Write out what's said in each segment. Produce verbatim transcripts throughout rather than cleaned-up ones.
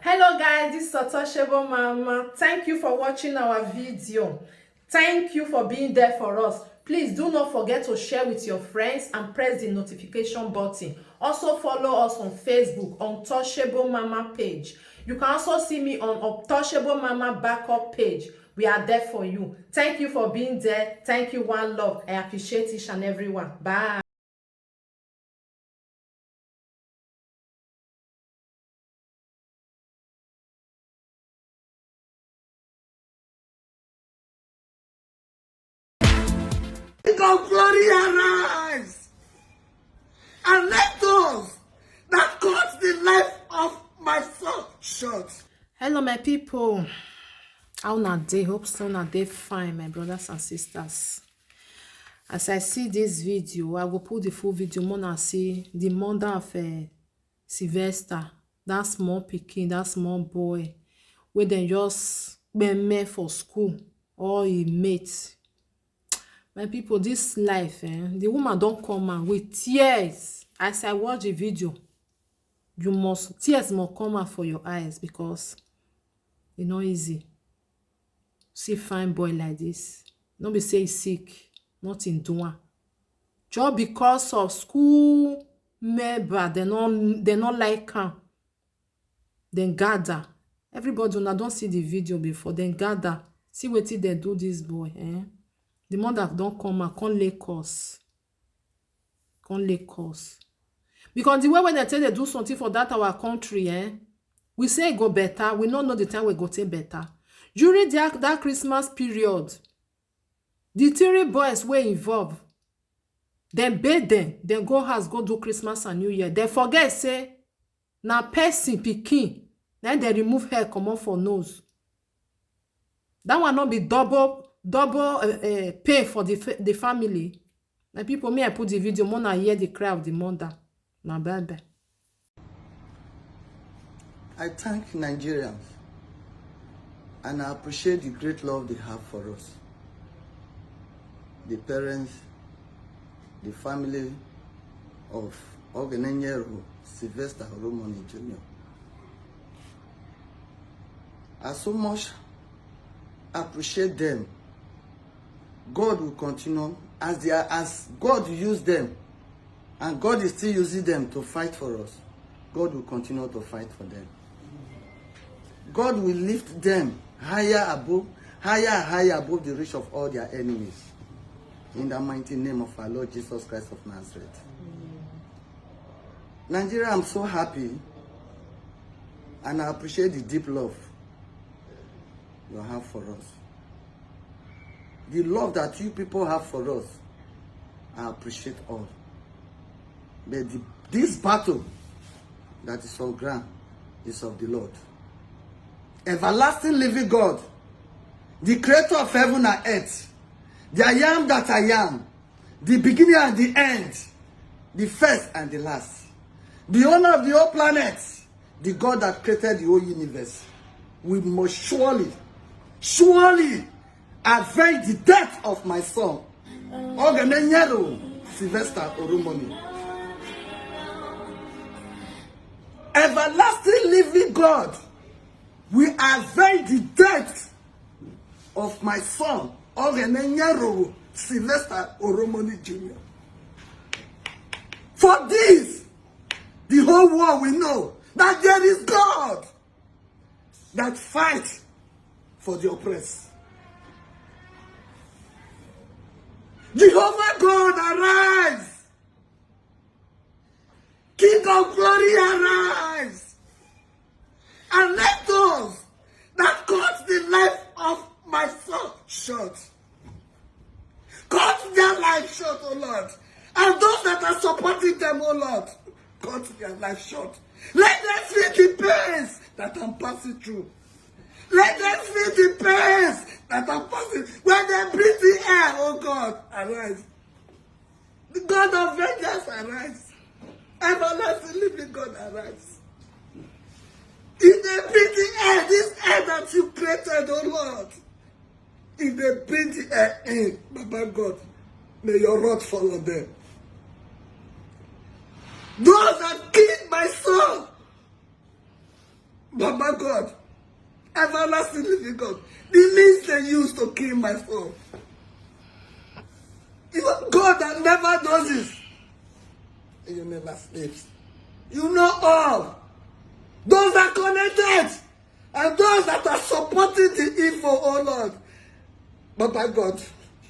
Hello guys, this is Untouchable Mama. Thank you for watching our video. Thank you for being there for us. Please do not forget to share with your friends and press the notification button. Also follow us on Facebook, Untouchable Mama page. You can also see me on Untouchable Mama backup page. We are there for you. Thank you for being there. Thank you, one love. I appreciate each and every one. Bye. King of glory, arise and let those that cut the life of my son short. Hello, my people. How una dey? Hope say una dey fine, my brothers and sisters. As I see this video, I go put the full video, make una see the mother of, eh, Sylvester, that small pikin, that small boy, wey dem just kpeme for school, all him mates. My people, this life, eh, the woman don come out with tears. As I watch the video, you must, tears must come out for your eyes, because e no easy. See fine boy like this. No be say he sick, nothing do am. Just because of school member, dem no, dem no like am. Dem gather. Everybody, una don see the video before. Dem gather. See wetin dem do this boy, eh? The mother don come out, come lay curse. Come lay curse. Because the way wey dem take dey do something for that our country, eh? We say e go better, we no know the time wey e go take better. During that, that Christmas period, the three boys wey involve, dem bail dem, dem go house go do Christmas and New Year. Dem forget say na person pikin, na dem remove hair comot for nose. That one no be double, double, eh, eh, pay for the fa-, the family? My people, me, I put the video, make una hear the cry of the mother. Na bye bye. I thank Nigerians and I appreciate the great love they have for us. The parents, the family of Ogenenyero Sylvester Oromoni Junior I so much appreciate them. God will continue as they are, as God used them, and God is still using them to fight for us. God will continue to fight for them. God will lift them higher above, higher, higher above the reach of all their enemies. In the mighty name of our Lord Jesus Christ of Nazareth. Nigeria, I'm so happy and I appreciate the deep love you have for us. The love that you people have for us, I appreciate all. But the, this battle that is on ground is of the Lord. Everlasting living God, the creator of heaven and earth, the I am that I am, the beginning and the end, the first and the last, the owner of the whole planet, the God that created the whole universe, we must surely, surely avenge the death of my son, Ogenenyero Sylvester Oromoni. Everlasting living God, we avenge the death of my son, Ogenenyero Sylvester Oromoni Junior. For this, the whole world will know that there is God that fights for the oppressed. Jehovah God, arise. King of glory, arise. And let those that cut the life of my son short cut their life short, oh Lord. And those that are supporting them, oh Lord, cut their life short. Let them feel the pains that I'm passing through. Let them feel the pains that I'm passing. When they breathe the air, oh God, arise. The God of vengeance, arise. Everlasting living God, arise. If they breathe the air, this air that you created, oh Lord, if they breathe the air in, Baba God, may your wrath fall on them. Those that killed my son, Baba God, everlasting living God, the means they use to kill my soul. You are God that never does this. You never sleeps. You know all. Those that connected and those that are supporting the evil, oh Lord. Baba God,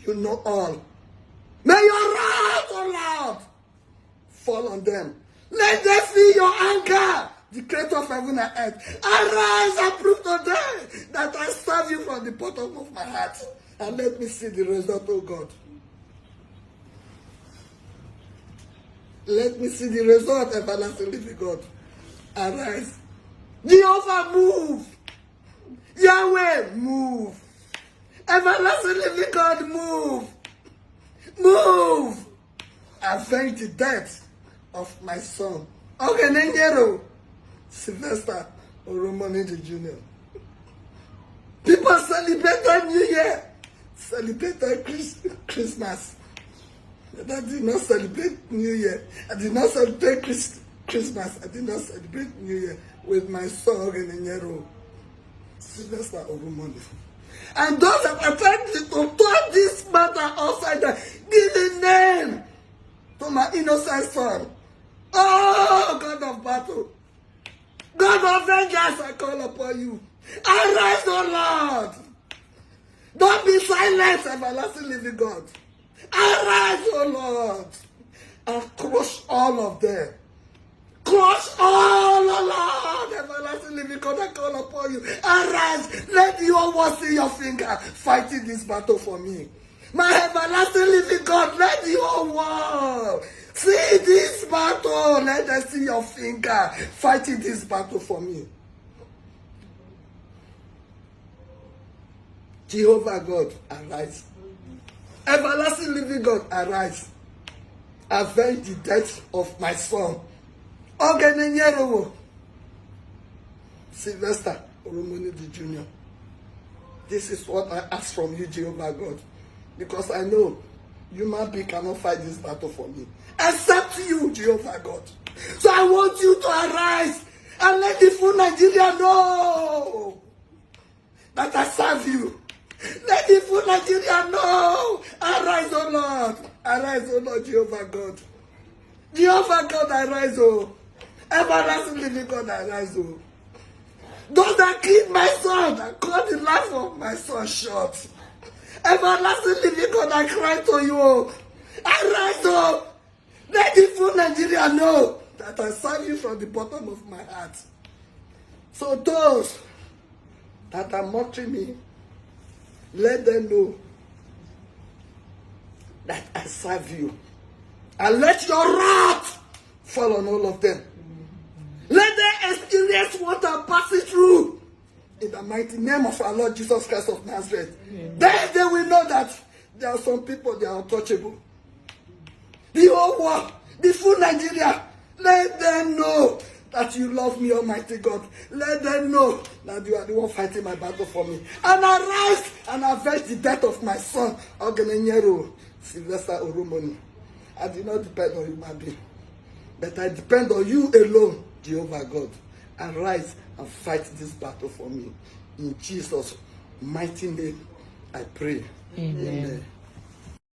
you know all. May your wrath, oh Lord, fall on them. Let them feel your anger. The creator of heaven and earth. Arise and prove to them that I serve you from the bottom of my heart. And let me see the result, oh God. Let me see the result, everlasting living God. Arise. Jehovah, move. Yahweh, move. Everlasting living God, move. Move. Avenge the death of my son. Ogenenyero Sylvester Oromoni the Junior. People celebrated New Year, celebrated Chris- Christmas. But I did not celebrate New Year. I did not celebrate Chris- Christmas. I did not celebrate New Year with my son Ogenenyero Sylvester Oromoni. And those that are trying to turn this matter upside down, give a name to my innocent son. Oh, God of battle, God of vengeance, I call upon you. Arise, O Lord. Don't be silent, everlasting living God. Arise, O Lord, and crush all of them. Crush all, O Lord, everlasting living God, I call upon you. Arise, let the whole world see your finger fighting this battle for me. My everlasting living God, let the whole world see this battle. Let them see your finger fighting this battle for me. Jehovah God, arise. Everlasting living God, arise. Avenge the death of my son. Ogenenyero Sylvester Oromoni the Junior. This is what I ask from you, Jehovah God, because I know human being cannot fight this battle for me except you, Jehovah God. So I want you to arise and let the full Nigeria know that I serve you. Let the full Nigeria know. Arise, O Lord. Arise, O Lord, Jehovah God. Jehovah God, arise, O. Everlasting living God, arise, O. Those that killed my son, that cut the life of my son short. Everlasting living God, I cry to you, O. Arise, O. Let the full Nigeria know that I serve you from the bottom of my heart. So those that are mocking me, let them know that I serve you. And let your wrath fall on all of them. Let them experience what I'm passing through. In the mighty name of our Lord Jesus Christ of Nazareth. Then they will know that there are some people, they are untouchable. The whole world, the full Nigeria, let them know that you love me, Almighty God. Let them know that you are the one fighting my battle for me. And arise and avenge the death of my son, Ogenenyero Sylvester Oromoni. I did not depend on human being, but I depend on you alone, Jehovah God. Arise and fight this battle for me. In Jesus' mighty name, I pray. Amen.